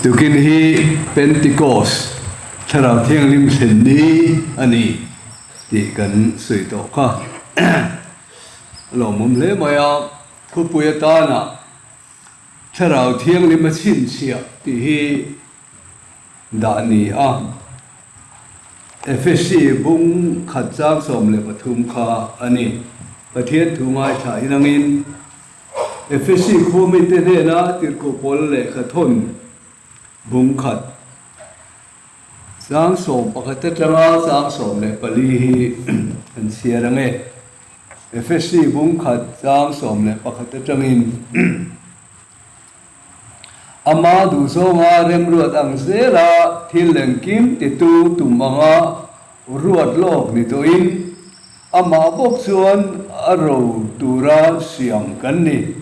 Tukin hi Pentecost, Thlarau Thianghlim thlen ni a ni tih kan sawi tawh kha. A lawmawm hle mai a, thupui atana Thlarau Thianghlim a chhinchhiah tih hi dah ni a. Efesi bung khat chang 13 kha a ni. Pathian thu ngaithla inangin Efesi khua mite hnena tirhkoh pawl lehkha thawn bung khat chang 11 atanga chang 14 hi kan chhiar ang e. Efesi bung khat chang 11 atangin Ama duhzawnga remruat ang zela thil engkim titu tum anga ruat lawk ni tawhin, amah bawk chuan a ro tura siam kan ni.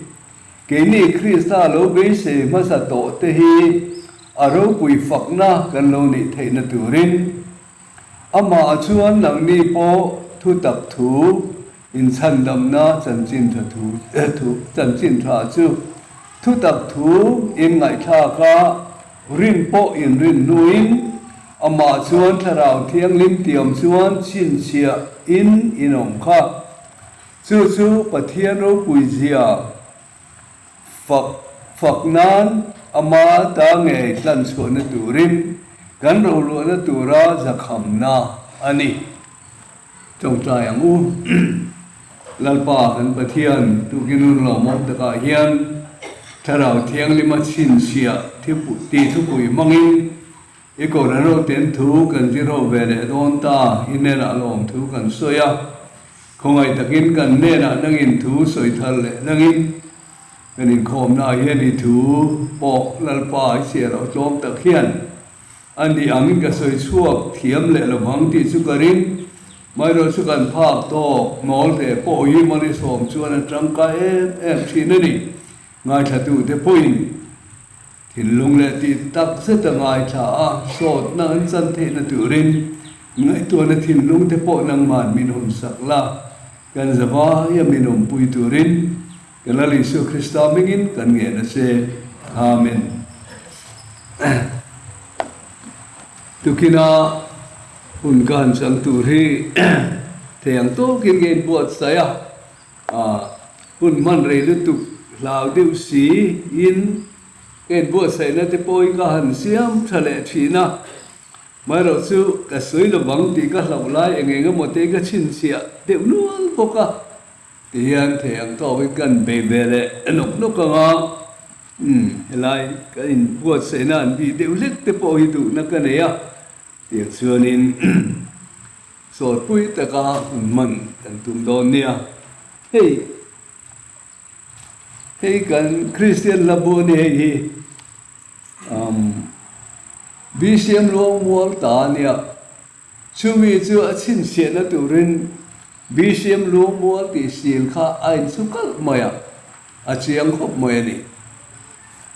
Keini Krista lo beisei hmasa tawh te hi a ropui fakna kan lo nih theihna turin, Amah chuan nangni pawh thutak thu, inchhandamna chanchin tha thu thu chanchin tha chu thutak thu in ngaihthlak a, rin pawh in rin hnuin amah chuan Thlarau Thianghlim tiam chuan chhinchhiah in in awm kha. Chu chu Pathian ropui zia Fak fak nan ama ta ngei tlan chhuahna turin kan roluahna tura zakhamna a ni. Tawngtai ang u. Lalpa kan Pathian tukin hun lawmawm takah hian Thlarau Thianghlima chhinchhiah tih thupui hmangin i Kohhran hoten thu kan zir ho ve leh dawn ta i hnenah lawm thu kan sawi a. Khawngaih takin kan hnenah nangin thu sawi thar leh nangin kan inkhawmnaah hian i thu pawh Lalpa i chhiar loh tlawm tak hian a ni angin ka sawi chhuak thiam leh lovang tih chu ka ring. Maherawh chu kan phak tawk nawl ve pawh hi mawni sawm chuan a tangkai em em thin a ni. Ngaithlatute pawhin Thinlung leh tih tak zet a ngaithla a, sawtna an chan theihna turin ngaihtuahna thinlung te pawh nangman min hawn sak la, kan zavaia min awmpui turin ka Lal Isua Krista hmingin kan ngen a che. Amen. Tukina hun ka han chang tur hi thei ang tawkin ka inbuatsaih a, hun hman rei lutuk hlau deuh si in Ka inbuatsaihna te pawh hi ka han siam tha leh thin a, maherawh chu ka sawi lovang tih ka hlauh lai eng eng emaw te ka chhinchhiah deuh nual bawk a, tihian thei ang tawkin kan bei ve leh nawk nawk ang a, umm helai ka inbuatsaihna an bih deuh hlek te pawh hi duhna ka nei a, tiang chuanin sawtpui taka hun hman kan tum dawn nia, hei. Hei kan Kristian hla bu a ni hei hi umm BCM Luangmual ta a nia. Chumi chu a chhinchhiahna turin BCM Luangmual tih sil kha a inchhu kalh mai a, a chiang khawp mai a ni.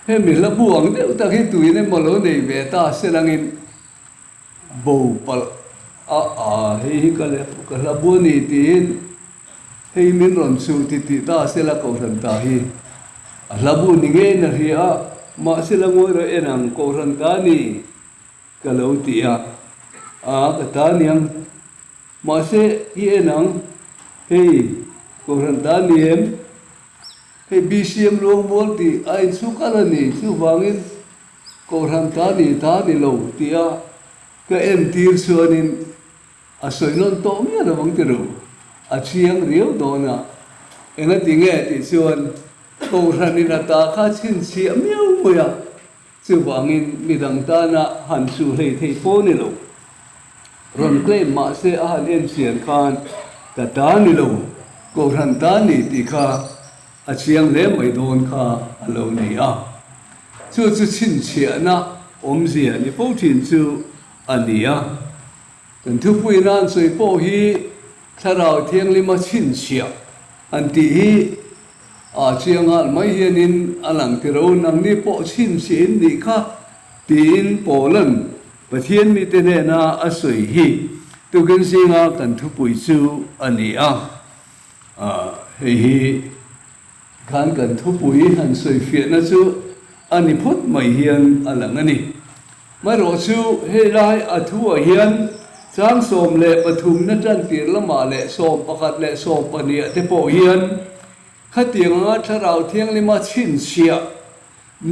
Hemi hla bu ang deuh tak hi tuin emaw lo nei ve ta se langin Bo palh a a hei hi ka leh ka hla bu a ni tiin hei min rawn chhuh ti tih ta sela kohhran ta hi a hla bu ni ngeiin a hria a, mahse la ngawi rawh en ang kohhran ta ni ka lo ti a, a ka ta niang mahse i en ang hei kohhran ta ni em hei BCM Luangmual tih a inchhuk alh a ni chuvangin Kohhran ta ni ta ni lo tia ka entir chuanin a sawi nawn tawh miah lo ang ti ru, a chiang riau dawn a, engati nge tih chuan Kohhranin a ta kha chhinchhiah miau mai a, chuvangin midang tana han chu hlei thei pawh ni lo. Rawn claim mahse a han enchian khan ka ta ni lo, Kohhran ta ni tih kha a chiang hle mai dawn kha a lo ni a. Chu chu chhinchhiahna awmzia ni fo thin chu a ni a. Kan thupuina an sawi pawh hi Thlarau Thianghlima chhinchhiah an tih hi a chiang nghal mai hianin a lang ti ro. Nangni pawh chhinchhiah in nih kha tiin Paula'n Pathian mite hnena a sawi hi tukin zinga kan thupui chu a ni a. Hei hi khan kan thupui han sawi fiahna chu. a ni phawt mai hian a lang a ni. Marawh chu hei lai a thuah hian chang 13 na tantir lamah leh 11 leh 12 ah te pawh hian khatiang anga Thlarau Thianghlima chhinchhiah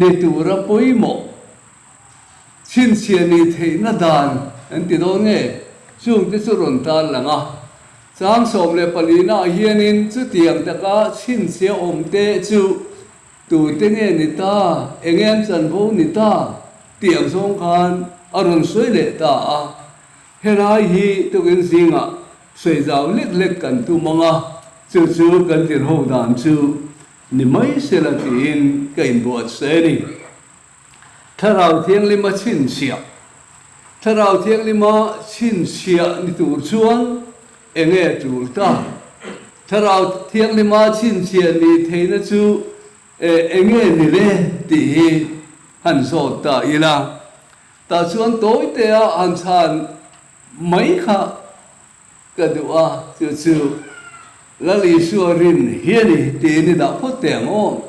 ni tura pawimawh chhinchhiah nih theihna dan an ti dawn nge? Chungte chu rawn tan lang a. Chang 14 naah hianin chutiang taka chhinchhiah awmte chu Tute nge ni ta? Enge an chanvo ni ta? tih ang zawng khan a rawn sawi leh ta a. Helai hi tukin zingah sawi zau lek lek kan tum ang a, chu chu kan tirho dan chu ni mai sela tiin ka inbuatsaih a ni. Thlarau Thianghlima chhinchhiah Thlarau Thianghlima chhinchhiah ni tur chuan enge tul ta? Thlarau Thianghlima chhinchhiah nih theihna chu enge ni le tih hi han zawt ta ila. Tah chuan tawitea han chhan mai kha Ka duh a, chu chu Lal Isua rin hi a ni tiin i dah phawt teh ang aw.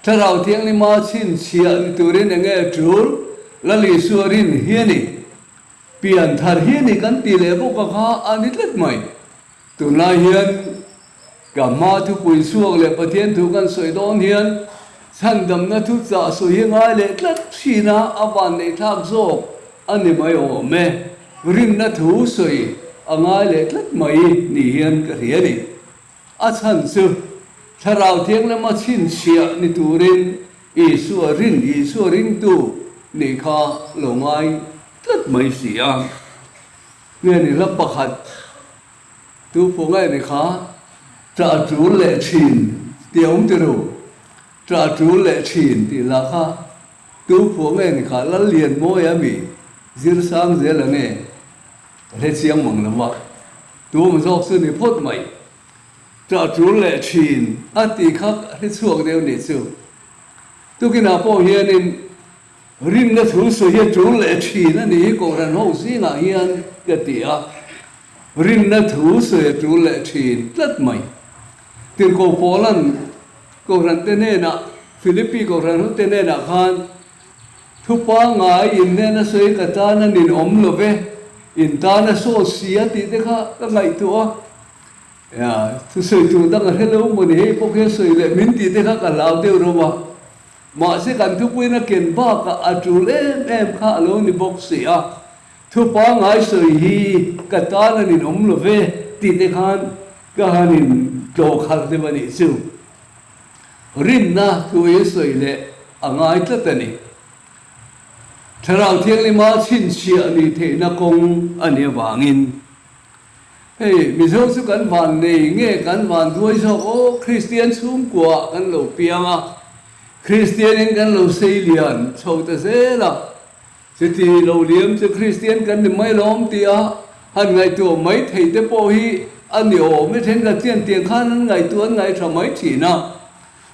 Thlarau Thianghlima chhinchhiah ni turin eng nge tul? Lal Isua rin hi a ni. Pian thar hi a ni kan tih leh bawk a kha a ni tlat mai. Tunlai hian ka hma thupui chhuak leh Pathian thu kan sawi dawn hian chhandamna thuchah sawi hi ngai leh tlat thin a, a vanneihthlak zawk A ni mai awm e, rinna thu sawi a ngai leh tlat mai ni hian ka hria a ni. A chhan chu Thlarau Thianglema chhinchhiah ni turin Isua rin, Isua ringtu nih kha lo ngai tlat mai si a. Nge ni hla pakhat tu pawh nge ni kha ṭah ṭul leh ṭhin tih a awm ti ru, ṭah ṭul leh ṭhin tih lah kha Tu phuah nge ni kha Lal Lian Mawi a mi zir sang zel ang e? Ka hre chiang mang lo a, tu awm zawk chu ni phawt mai. Ṭah ṭul leh ṭhin a tih kha ka hre chhuak deuh nih chu. Tukinah pawh hianin rinna thu sawi hi a ṭul leh ṭhin a nih hi Kohhran ho zingah hian ka ti a, rinna thu sawi a ṭul leh ṭhin tlat mai. Tirhkoh Paula'n Kohhran te hnenah, Philippi Kohhran ho te hnenah khan, Thu pangngai in hnena sawi ka tan a nin awm lo ve, in tan a sawt si a tih te kha ka ngaihtuah a. Ea, thusawi tur dang a hre lo maw ni hei pawh khian sawi leh min tih te kha ka hlau deuh ro a. Mahse kan thupuiin a ken bakah a tul em em kha a lo ni bawk si a. Thu pangngai sawi hi ka tan a nin awm lo ve tih te khan Ka han in tlawh khalh deuh a nih chu. Rinna thu hi sawi leh a ngai tlat a ni. Thlarau Thianghlima chhinchhiah nih theihna kawng a nih avangin hei Mizo chu kan van nei nge kan van duai zawk aw Kristian chhungkua kan lo piang a, Kristianin kan lo sei lian chho ta zel a. Chuti lo liam chu Kristian kan ni mai lawm tia han ngaihtuah mai thei te pawh hi a ni awm e. Thenkhat chian tiang khan an ngaihtuah an ngaihṭha mai ṭhin a.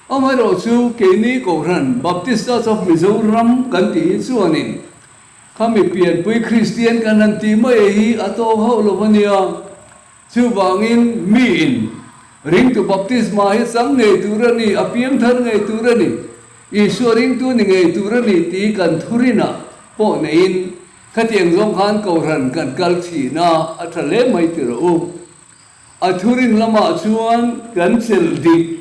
Amaherawh chu keini Kohhran Baptist Church of Mizoram kan tih hi chuanin khami pianpui Kristian kan han tih mai hi a tawk hauh lo a nia. Chuvangin miin ringtu baptisma hi chang ngei tur a ni, a piangthar ngei tur a ni, Isua ringtu ni ngei tur a ni tih kan thurinah pawh neiin khatiang zawng khan Kohhran kan kal thin a, a tha hle mai ti rawh u. A thurin lamah chuan kan chelh dik,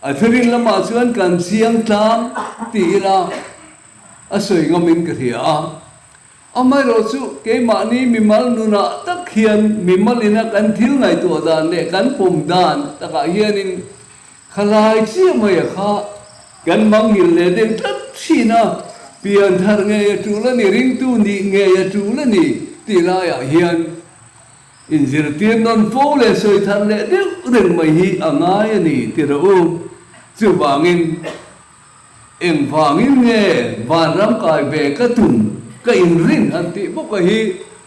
a thurin lamah chuan kan chiang tlang ti ila a sawi ngamin ka hria a. Amaherawh chu keimahni mimal nunah tak hian mimal ina kan thil ngaihtuah dan leh kan pawm dan takah hianin khalai chiah mai a kha kan manghilh leh deuh tlat thin a, pian thar ngei a tul a ni, ringtu nih ngei a tul a ni tih laiah hian inzirtir nawn fo leh sawi thar leh deuh reng mai hi a ngai a ni ti rawh u. Chuvangin. Engvangin nge vanram kai ve ka tum ka inrin han tih bawk a hi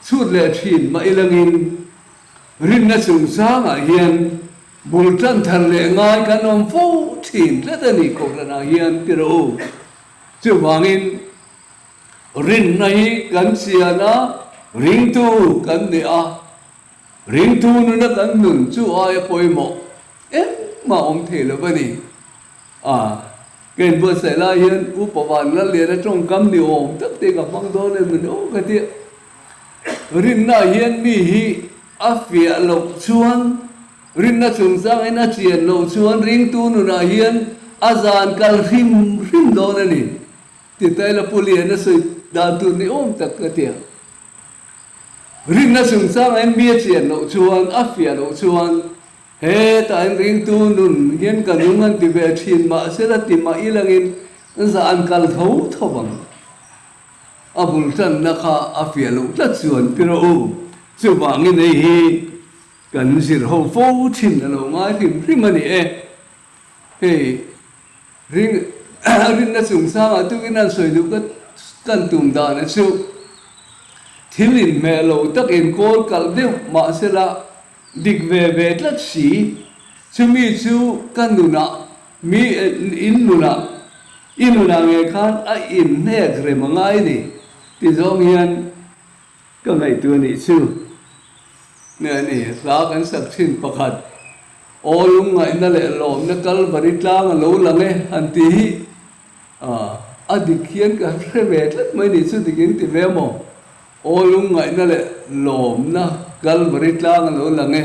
chhut leh thin mah ilangin rinna chungchangah hian bul tan thar leh ngai kan awm fo thin tlat a ni Kohhranah hian ti rawh u. Chuvangin rinna hi kan chian a, ringtu kan ni a, ringtu nuna kan nun chu aia pawimawh engmah awm thei lo a ni. A. Ka inbuatsaih lai hian Upa Vanlalliana tawngkam ni awm tak te ka hmang dawn em ni aw ka ti a. Rinna hian mi hi a fiah loh chuan, rinna chungchangin a chian loh chuan ringtu nunah hian a zan kal hrim hrim dawn a ni. Titaila Pu Liana sawi dan tur ni awm tak ka ti a. Rinna chungchangin mi a chian loh chuan, a fiah loh chuan Hetah in ringtu nun hian ka nung an ti ve thin mahsela ti mah ilangin zah an kal tho tho ang. A bul tanna kha a fiah loh tlat chuan ti rawh u. Chuvangin hei hi kan zir ho fo thin a lo ngai hrim hrim a ni e. Hei ring rinna chungchangah tukin an sawi duh ka kan tum dan a chu thil inhmeh lo tak inkawl kalh deuh mahsela Dik ve ve tlat si, chumi chu ka nunah, mi in nunah, i nunah nge khan a inhnek rem a ngai ni ti zawng hian ka ngaihtuah nih chu. Nge a ni, hla kan sak thin pakhat, Aw lungngaihna leh lawmna Kalvari tlang a lo lang e han ti hi a dik hian ka hre ve tlat mai nih chu dik in ti ve maw? Aw lungngaihna leh lawmna Kalvari tlang a lo lang e.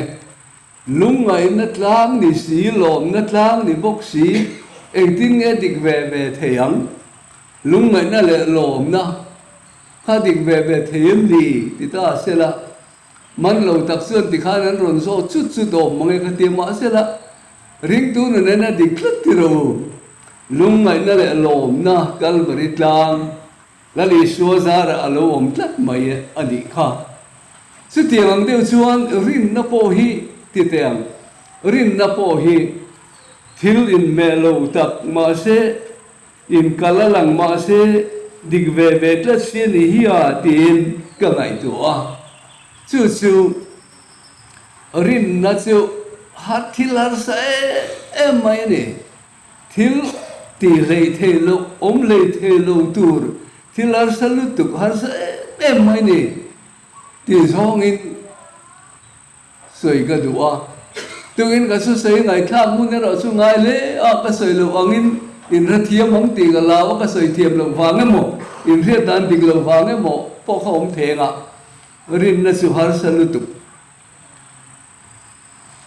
Lungngaihna tlang ni si, lawmna tlang ni bawk si, engtin nge dik ve ve thei ang? Lungngaihna leh lawmna kha dik ve ve thei em ni? ti ta sela, man lo tak chuan tikhan an rawn zawh chut chut awm mang e kha tia mahsela, ringtu nun en a dik tlat ti ro u. Lungngaihna leh lawmna Kalvari tlang Lal Isua zarah a lo awm tlat mai a nih kha. Chutiang ang deuh chuan rinna pawh hi ti teh ang. Rinna pawh hi thil inhmeh lo tak mahse, inkal a lang mahse dik ve ve tlat si a ni hi a tiin ka ngaihtuah a. Chu chu rinna chu har thil harsa em em mai a ni. Thil ti hlei thei loh, awm hlei thei lo tur thil harsa lutuk, harsa em em mai ni tih zawngin sawi ka duh a. Tukin ka thusawi ngaihthlak hmun erawh chu ngai hle a, ka sawi loh angin inhrethiam ang tih ka lau a, ka sawi thiam loh vang emaw, inhriat dan dik loh vang emaw pawh kha awm theng a, rinna chu harsa lutuk.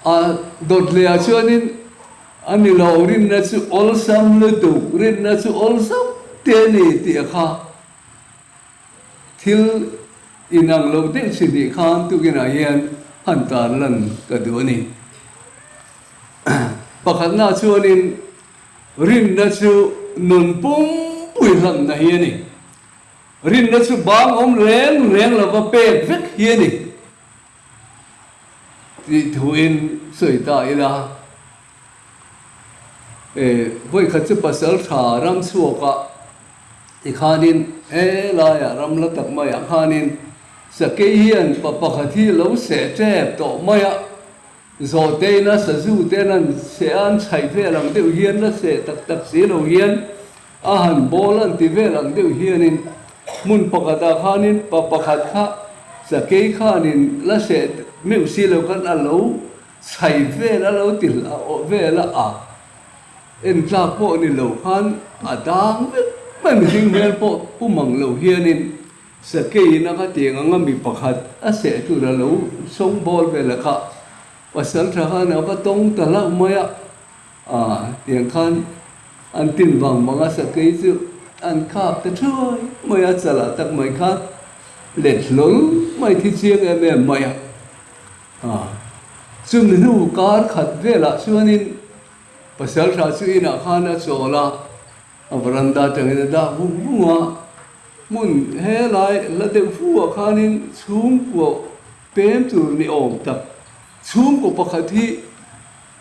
A dawt leh ah chuanin a ni lo, rinna chu awlsam lutuk, rinna chu awlsam te a ni tih a kha thil inang lo deuh chi hnih khan tukinah hian han tar lan ka duh a ni. Pakhatna chuanin rinna chu nun pumpui hlanna hi a ni. Rinna chu bang awm reng reng lova pek vek hi a ni. Tih thuin sawi ta ila, e, vawikhat chu pasal tha ram chhuakah tikhanin he laiah ram la tak maiah khanin sakei hian pa pakhat hi lo seh tep tawh mai a, zawhtein a sazu ten an seh a, an chhaih vel ang deuh hian la seh tak tak si lo hian A han bawl an ti vel ang deuh hianin hmun pakhatah khanin pa pakhat kha sakei khanin la seh meuh si lo khan a lo chhai vel a lo ti hlauh vel a, a en tlak pawh ni lo khan a dang vek mai mihring hmel pawh pu mang lo hianin sakeiin a kha tiang anga mi pakhat a seh tur a lo sawng bawl vel a kha pasal tha khan a va tawng ta hlauh mai a. A tiang khan an tin vang vang a, sakei chu an kap ta thuai mai a, chalah tak mai khan let hlawl mai thi chiang em em mai a. A chumi hnu kar khat velah chuanin pasal tha chu inah khan a chawl a, a veranda atangin a dah vung vung a, hmun helai la deuh fu ah khanin chhungkua pem tur ni awm tak chhungkaw pakhat hi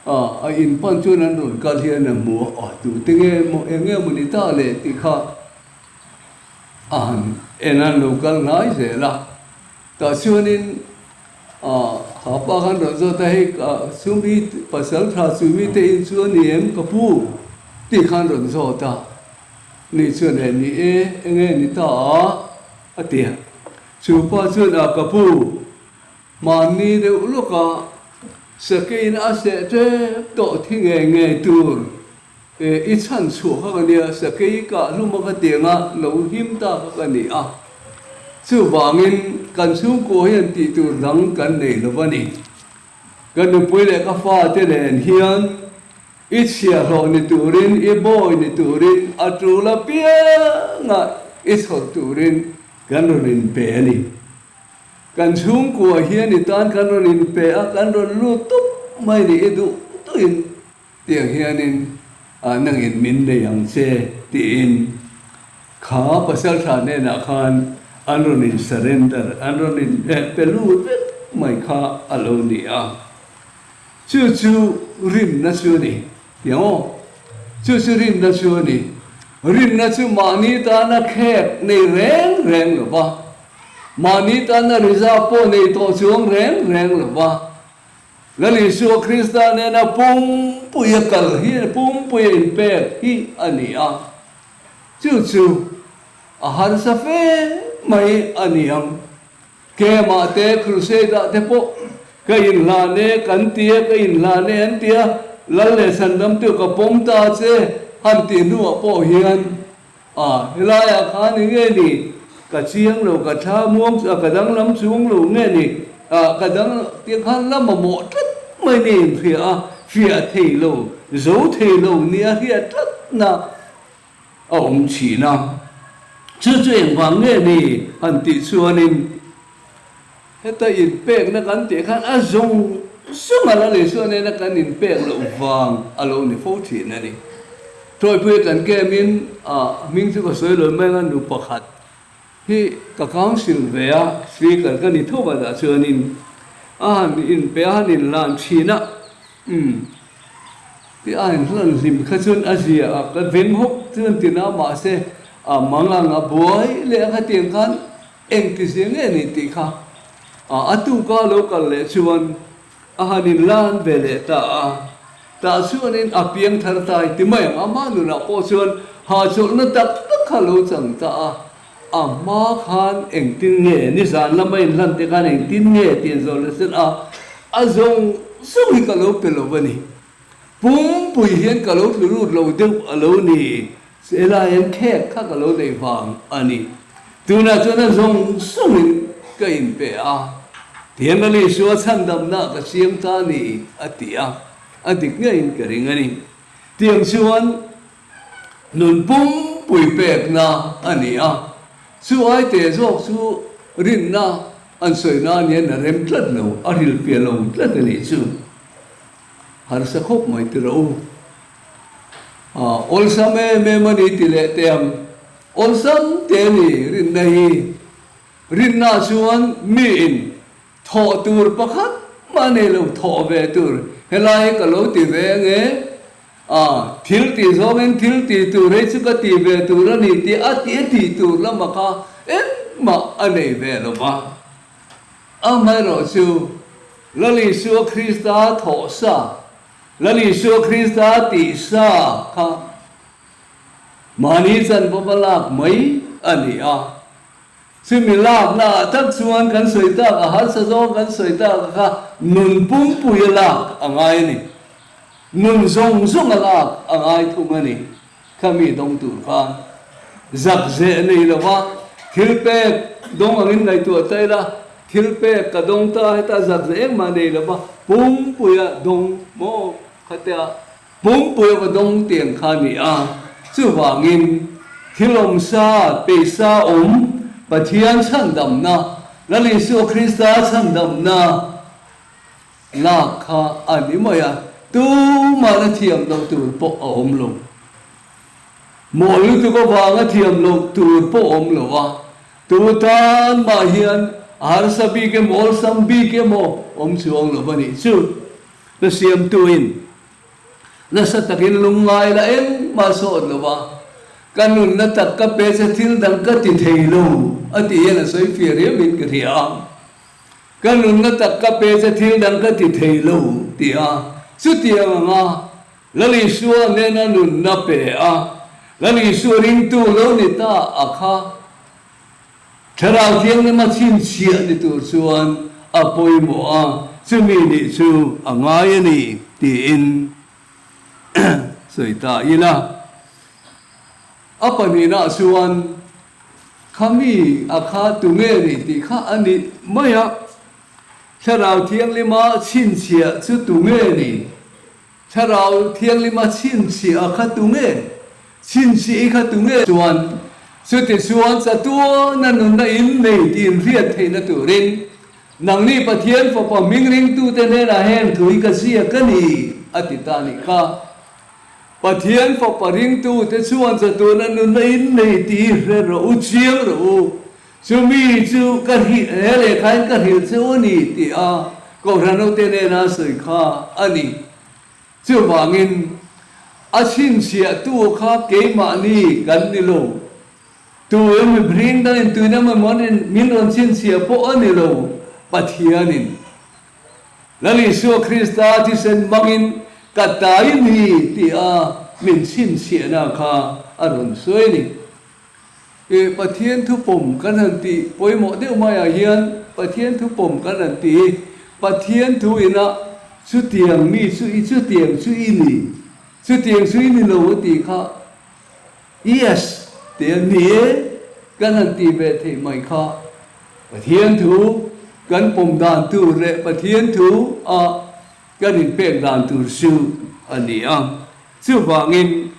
A, a in pan chuan an rawn kal hian a hmu a, a tu te nge maw eng nge maw ni ta le tih kha a han en a, an lo kal hnai zel a. Tah chuanin a ha pa khan rawn zawt a, hei ka chumi pasal tha chumi te in chu a ni em ka pu tih khan rawn zawt a, ni chuan e ni e, eng nge ni ta a a ti a. Chu pa chuan a ka pu Mahni deuh lawka sakeiin a seh tep tawh thi ngei ngei tur. I chhan chhuah kha ka nia, sakei kah hlum a ka tianga lo him ta kha ka ni a. Chuvangin kan chhungkua hian tih tur dang kan nei lo va ni. Ka nupui leh ka fate nen hian i chhiahhlawh ni turin, i bawi ni turin, a tul apianga i chhawr turin kan rawn inpe a ni. Kan chhungkua hian i tan kan rawn inpe a, kan rawn lut tup mai ni, i duh duhin Tiang hianin nangin min nei ang che tiin kha pasaltha hnenah khan an rawn in surrender, an rawn in pe lut vek mai kha a lo ni a. Chu chu rinna chu a ni. Tiang aw. Chu chu rinna chu a ni. Rinna chu mahni tana khek nei reng reng lo va, mahni tana reserve pawh nei tawh chuang reng reng lo va, Lal Isua Krista nena pumpuia kal hi, pumpuia inpek hi a ni a. Chu chu a harsa fe mai a ni ang. Kemah te, Crusade-ah te pawh ka inhlan e kan ti a, ka inhlan e an ti a, Lal leh Chhandamtu ka pawm ta che han tih hnuah pawh hian A, helaiah khan i nge ni? Ka chiang lo, ka thla muang chu a, ka danglam chuang lo nge ni? A, ka dang tih khan la mamawh tlat mai ni inhria a, fiah thei lo, zo thei lo nia hriat tlatna a awm thin a. Chu chu engvang nge ni? Han tih chuanin. Heta inpekna kan tih khan a zawng zawng a la leh chuan ena kan inpek loh vang a lo ni fo thin a ni. Tawipui kan kemin a hming chu ka sawi lo mai anga nu pakhat hi ka council ve a, speaker ka ni tho a dah chuanin a han inpe a han inlan thin a, umm ti a inhlan hlim kha chuan a zia a, ka veng hawk chuan tina mahse a mangang a buai leh a khatiang khan Engti zia nge ni tih kha a tuka lo kal leh chuan a han inlan ve leh ta a. Tah chuanin a piang thar ta i ti mai ang, amah nunah pawh chuan hahchawlhna tak tak kha lo chang ta a. A hma khan engtin nge nizan lama inhlan te khan engtin nge tih an zawh leh sel a, a zawng zawng hi ka lo pe lo va ni. Pumpui hian ka lo tlu lut lo deuh a lo ni. Helai hian khek kha ka lo neih vang a ni. Tunah chuan a zawng zawngin ka inpe a, tihian a Isua chhandamna ka siam ta a ni, a ti a. A dik ngeiin ka ring a ni. Tiang chuan nun pumpui pekna a ni a, chu aite zawk chu rinna an sawi nan hian a rem tlat lo, a hrilhfiah lo tlat a nih chu. Harsa khawp mai ti rawh u. Awlsam em em a ni ti leh teh ang. Awlsam te a ni rinna hi. Rinna chuan miin thawh tur pakhat mah nei lo thawh ve tur helai hi ka lo ti ve ang e. Thil tih zawngin thil tih tur hei chu ka ti ve tur a ni tih a ti a tih tur lama kha engmah a nei ve lo va. Amaherawhchu Lal Isua Krista thawh sa Lal Isua Krista tih sa kha mahni chanvo va lak mai a ni a. Chumi lakna ah tak chuan kan sawi tak a harsa zawng kan sawi tak kha nun pumpui a lak a ngai a ni. Nun zawng zawng a lak a ngai thung a ni. Kha mi dawng tur khan zak zeh nei lova thil pek dawng angin ngaihtuah ta ila, thil pek ka dawng ta heta zak zeh engmah nei lova pumpuia dawng maw khatia pumpuia va dawng tiang kha a ni a. Chuvangin thil awmsa, peisa awm, Pathian chhandamna, Lal Isua Krista chhandamna, Lak kha a ni mai a, tumah la thiam loh tur pawh a awm lo. Mawl lutuk avanga thiam loh tur pawh a awm lo a, tu tan mah hian a harsa bik emaw awlsam bik emaw awm chuang lo a nih chu. La siamtuin nasa takin lungngai la engmah sawt lo va, ka nunna tak ka pe che thil dang ka ti thei lo a tih hian a sawi fiah riauin ka hria a. Ka nunna tak ka pe che thil dang ka ti thei lo ti a, chutiang anga Lal Isua nena nunna pe a, Lal Isua ringtu lo ni ta a kha Thlarau Thianghlima chhinchhiah ni tur chuan a pawimawh a, chumi nih chu a ngai a ni tiin. sawi ta ila. A pahnihnaah chuan kha mi a kha tunge ni tih kha a ni mai a, Thlarau Thianghlima chhinchhiah chu tunge ni? Thlarau Thianghlima chhinchhiah a kha tunge? Chhinchhiah i kha tunge? Chuan chutichuan chatuana nunna in nei tih inhriat theihna turin nangni Pathian Fapa hming ringtute hnenah heng thu hi ka ziak a ni, a ti ta a nih kha. Pathian Fapa ringtute chuan chatuana nunna in nei tih hi hre rawh u, chiang rawh u. Chumi chu ka hrih he lehkhain ka hrilh che u a ni tih a Kohhran hote nena sawi kha a ni. Chuvangin, a chhinchhiahtu kha keimahni kan ni lo. Tu emaw mihring dangin tuin emaw min rawn chhinchhiah pawh a ni lo, Pathianin. Lal Isua Krista thisen hmangin ka tai ni tih a min chhinchhiahna kha a rawn sawi a ni. I Pathian thu pawm kan han tih pawimawh deuh maiah hian Pathian thu pawm kan han tih hi Pathian thu ina chutiang mi chu i chutiang chu i ni, chutiang chu i ni lo a tih kha Yes tia ni e kan han tih ve theih mai kha Pathian thu kan pawm dan tur leh Pathian thu a kan inpek dan tur chu a ni a. Chuvangin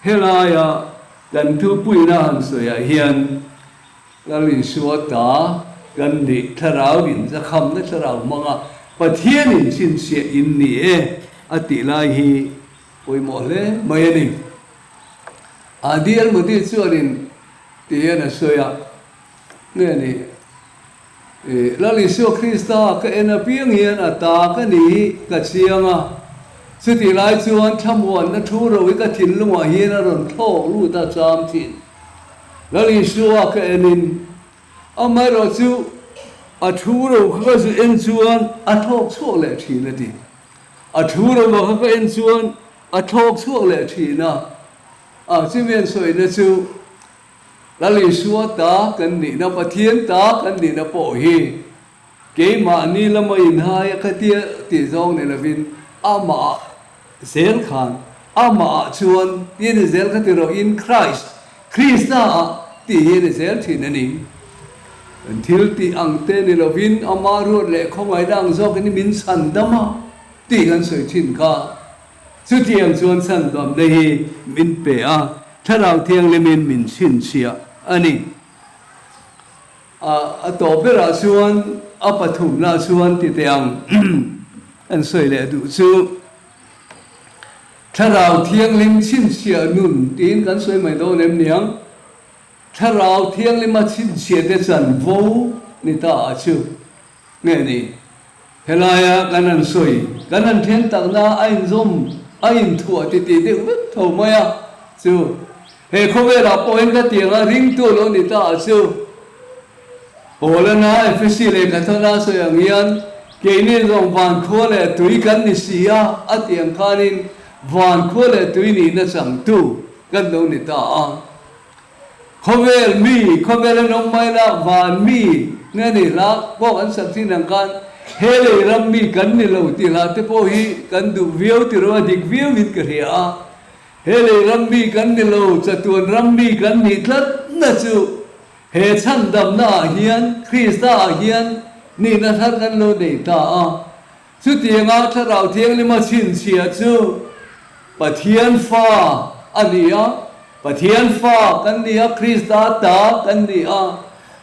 Helaia kan thupuina han sawiah hian Lal Isua ta kan nih thlarau in zakhamna thlarau hmanga Pathian in chhinchhiah in ni e a tih lai hi pawimawh hle mai a ni. Adi Almudi chuanin ti hian a sawi a, nge ni? Lal Isua Krista ka en apiang hian a ta ka ni hi ka chiang a, chutih lai chuan thlamuanna thu ro hi ka thinlungah hian a rawn thlawk lut a cham thin. Lal Isua ka enin amaherawh chu a thu ro kha ka zu en chuan a thlawk chhuak leh thin a ti. A thu ro kha ka en chuan a thlawk chhuak leh thin a, a chumi an sawina chu Lal Isua ta kan nihna, Pathian ta kan nihna pawh hi keimahni lama inhai a khatia tih zawng ni lovin amah zel khan, amah chuan ti a ni zel kha ti rawh, in Christ, Krista ah tih hi a ni zel thin a ni. Kan thil tih ang te ni lovin ama ruat leh khawngaihna ang zawkin min chhan dam a tih kan sawi thin kha. Chutiang chuan chhandamna hi min pe a, Thlarau Thianghlimin min chhinchhiah a ni. A tawp berah chuan a pathumna chuan ti teh ang an sawi leh duh chu, Thlarau Thianghlim chhinchhiah nun tiin kan sawi mai dawn em niang? Thlarau Thianghlima chhinchhiah te chanvo ni ta a chu. Nge ni, helaia kan han sawi, kan han then takna a inzawm, a inthuah titih deuh vek tho mai a chu. He khawvelah pawh hian ka tianga ringtu lo ni ta a chu. Paulana Efesi lehkhathawna a sawi ang hian, Keini zawng van khua leh tui kan ni si a, a ti ang khanin van khua leh tui nihna changtu kan lo ni ta a. Khawvel mi, khawvel an awm mai la, van mi nge ni hla pawh kan sak thin ang khan he lei ram mi kan ni lo tih hla te pawh hi kan duh viau ti rawh a dik viau in ka hria a. He lei ram mi kan ni lo, chatuan ram mi kan nih tlat na chu he chhandamna ah hian Krista ah hian nihna thar kan lo nei ta a. Chutianga Thlarau Thianghlima chhinchhiah chu Pathian fa a ni a, Pathian fa kan ni a, Krista ta kan ni a,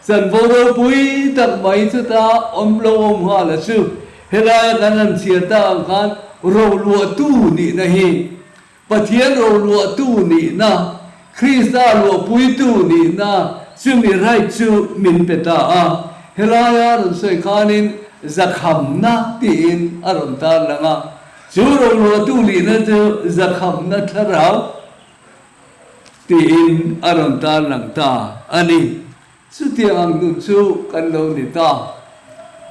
chanvo ropui tak mai chuta awm lo awm nghal a chu helaia kan han chhiar tak ang khan roluahtu nihna hi Pathian roluahtu nihna, Krista luahpuitu nihna chumi right chu min pe ta a. Helaia rawn sawi khanin zakhamna tiin a rawn tarlang a. Chu roluahtu nihna chu zakhamna thlarau tiin a rawn tarlang ta a ni. Chutiang ang nun chu kan lo ni ta.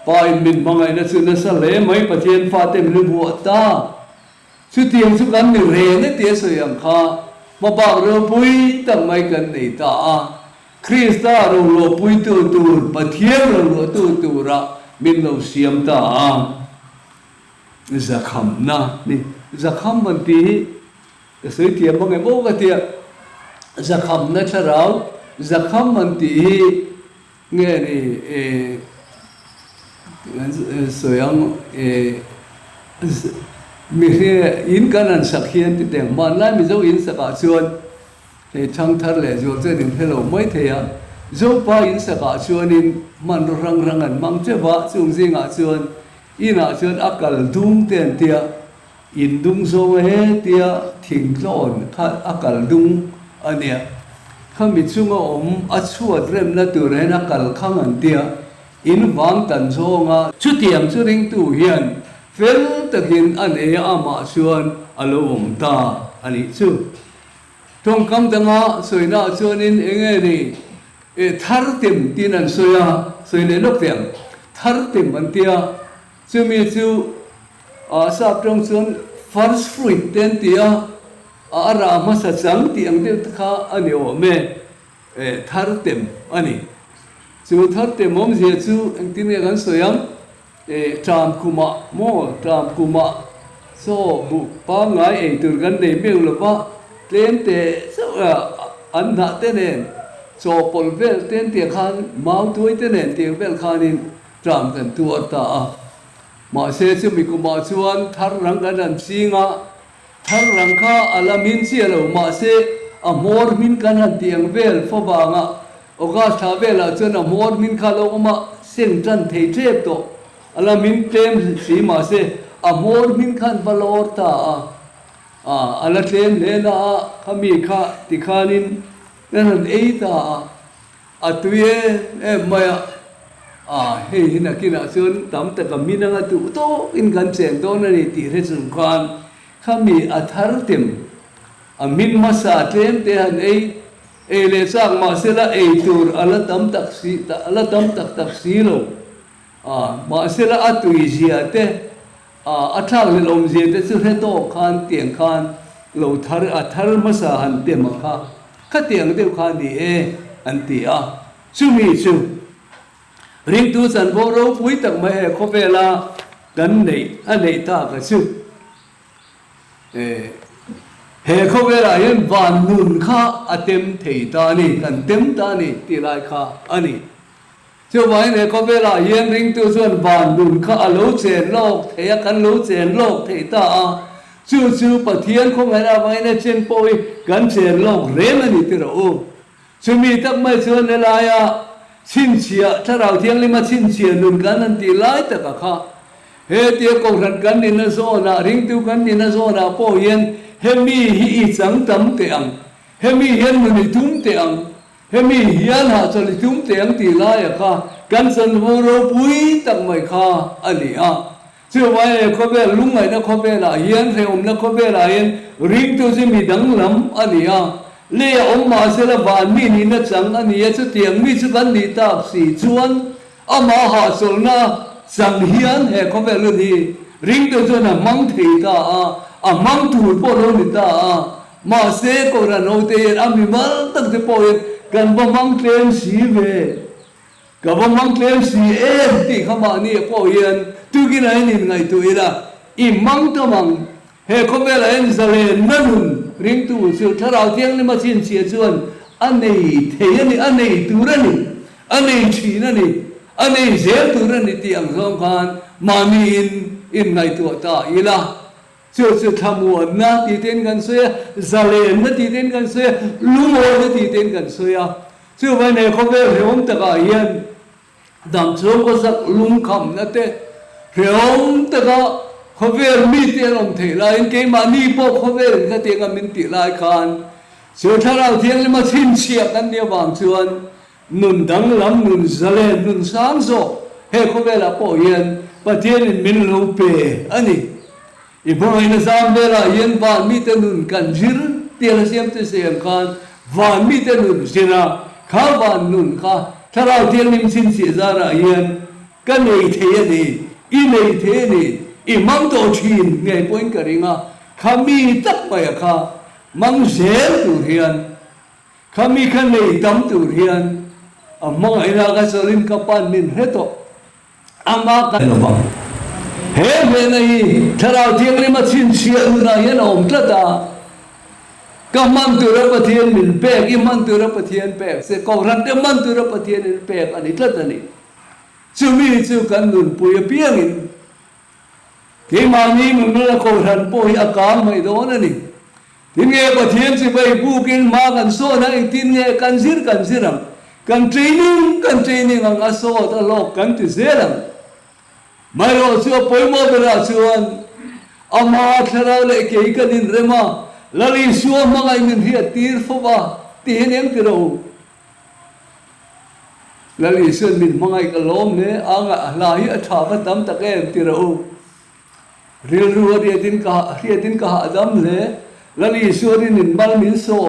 Pa in min hmangaihna chu nasa hle mai Pathian fate min vuah ta. Chutiang chu kan ni reng e tih a sawi ang kha hmabak ropui tak mai kan nei ta a, Krista roluahpuitu tur, Pathian roluahtu tura min lo siam ta a. Zakhamna ni, zakham han tih hi. Ka sawi thiam ang em aw ka tia, zakhamna thlarau, zakham an tih hi nge ni kan sawi ang mihring in kan han sak hian ti teng hmanlai Mizo in sakah chuan hei thangthar leh zual chuan in hre lo mai thei a, Zopa in sakah chuanin hmanraw hrang hrang an hmang teuh va, chung zingah chuan inah chuan a kal dung te an tia. In dung zawng he tia thingtlawn kha a kal dung a nia. Khami chunga awm a chhuat remna tur hian a kal khang an tia in vang tan zawnga. Chutiang chu ringtu hian fel takin a nei a amah chuan a lo awm ta a nih chu. Tawngkam danga sawinaah chuanin eng nge ni thar tem tiin an sawi a, sawi leh lawk teh ang. Thar tem an tia chumi chu A sap tawng chuan first fruit te an ti a, a rah hmasa chang tih ang deuh te kha a ni awm e, eh thar tem a ni. Chu thar tem awmzia chu engtin nge kan sawi ang, eh ṭam kumah maw ṭam kumah chaw buh pangngai ei tur kan nei meuh lo va, tlem te chauh an hnah te nen chaw pawlh vel te an tih khan mau tuai te nen tiang vel khanin ṭam kan tuar ta a. Mahse chumi kumah chuan thar rang kan han ching a, thar rang kha a la min chiah lo mahse a hmawr hmin kan han tih ang vel fo vanga August thla velah chuan a hmawr hmin kha lo awm a seng tan thei tep tawh, a la min tlem si mahse a hmawr hmin khan va lawr ta a, a la tlem hle na a khami kha tikhanin kan han ei ta a. A tui em em mai a, ah hei hi nakinah chuan tam taka min anga duh tawkin kan chen dawn a ni tih hre chung khan khami a thar tem a min hmasa tlem te han ei ei leh chak mahsela ei tur a la tam tak si a la tam tak tak si lo ah mahsela a tui zia te A thlak leh awmzia te chu hre tawk khan tiang khan lo thar a thar hmasa han tem a kha khatiang deuh kha ni e an ti a. Chumi chu ringtu chanvo ropui tak mai he khawvela kan neih a neih tak a chu he khawvelah hian van nun kha a tem thei ta a ni, kan tem ta a ni tih lai kha a ni. Chuvangin he khawvelah hian ringtu chuan van nun kha a lo chen lawk thei a, kan lo chen lawk thei ta a, chu chu Pathian khawngaihna avangin a chen pawh hi kan chen lawk reng a ni ti rawh u. Chumi tak mai chuan helaia chhinchhiah, Thlarau Thianghlima chhinchhiah nun kan han tih lai taka kha, hetia Kohhran kan nihna zawnah, ringtu kan nihna zawnah pawh hian hemi hi i chang tam teh ang, hemi hian nun i tum teh ang, Hemi hian hahchawlh i tum teh ang tih laia kha kan chanvo ropui tak mai kha a ni a. Chuvangin he khawvel lungngaihna khawvelah hian, hrehawmna khawvelah hian ringtu chu mi danglam a ni a. Lei a awm mahsela van mi nihna chang a ni a, chutiang mi chu kan nih tak si chuan amah hahchawlhna chang hian he khawvel hun hi ringtu chuan a hmang thei ta a, a hmang tur pawh lo ni ta a. Mahse, Kohhran hote hian a mimal tak te pawh hian kan va hmang tlem si ve, ka va hmang tlem si em tih kha mahni ah pawh hian tukin ah hian inngaihtuah ila, i hmang tam ang. He khawvelah hian zalenna nun ringtu chu Thlarau Thianghlima chhinchhiah chuan a nei thei a ni, a nei tur a ni, a nei thin a ni, a nei zel tur a ni tih ang zawng khan mahniin inngaihtuah ta ila. Chu chu thlamuanna tih tein kan sawi a, zalenna tih tein kan sawi a, lungawina tih tein kan sawi a. Chuvangin he khawvel hrehawm takah hian damchhung khawsak lungkhamna te, hrehawm taka khawvel mite an awm theih laiin keimahni pawh khawvelin khatianga min tih lai khan chu Thlarau Thianghlima chhinchhiah kan nih avang chuan nun danglam, nun zalen, nun sang zawk he khawvelah pawh hian Pathianin min lo pe a ni. I hmangaihna zam velah hian van mite nun kan zir tial a siam che siam khan van mite nun zir a, kha van nun kha Thlarau Thianghlim chhinchhiah zarah hian ka nei thei a ni, i nei thei a ni, i hmang tawh thin ngei pawhin ka ring a, kha mi tak maia kha hmang zel tur hian Khami kha nei tam tur hian a hmangaihna ka chawlhin ka pan min hre tawh. Ama ka lo vang. He hmehna hi Thlarau Thianghlima chhinchhiah nunah hian a awm tlat a. Ka hman tura Pathian min pek, i hman tura Pathian pek che, Kohhran te hman tura Pathian in pek a ni tlat a ni. Chumi chu kan nunpui apiangin keimahni mimala Kohhran pawh hi a kang mai dawn a ni. Tin nge Pathian chibai bukin hma kan sawn a, engtin nge kan zir kan zir ang, kan training kan training ang a sawt a lawk kan ti zel ang. Maherawh chu a pawimawh berah chuan ama thlarau leh kei kan inrem a, Lal Isua hmangaih min hriat tir fo va tihin eng ti rawh u? Lal Isuan min hmangaih ka lawm hle a, a hla hi a tha va tam tak em ti rawh u? Rilru a riatin ka hriatin ka hahdam hle, Lal Isuanin in mal min sawm.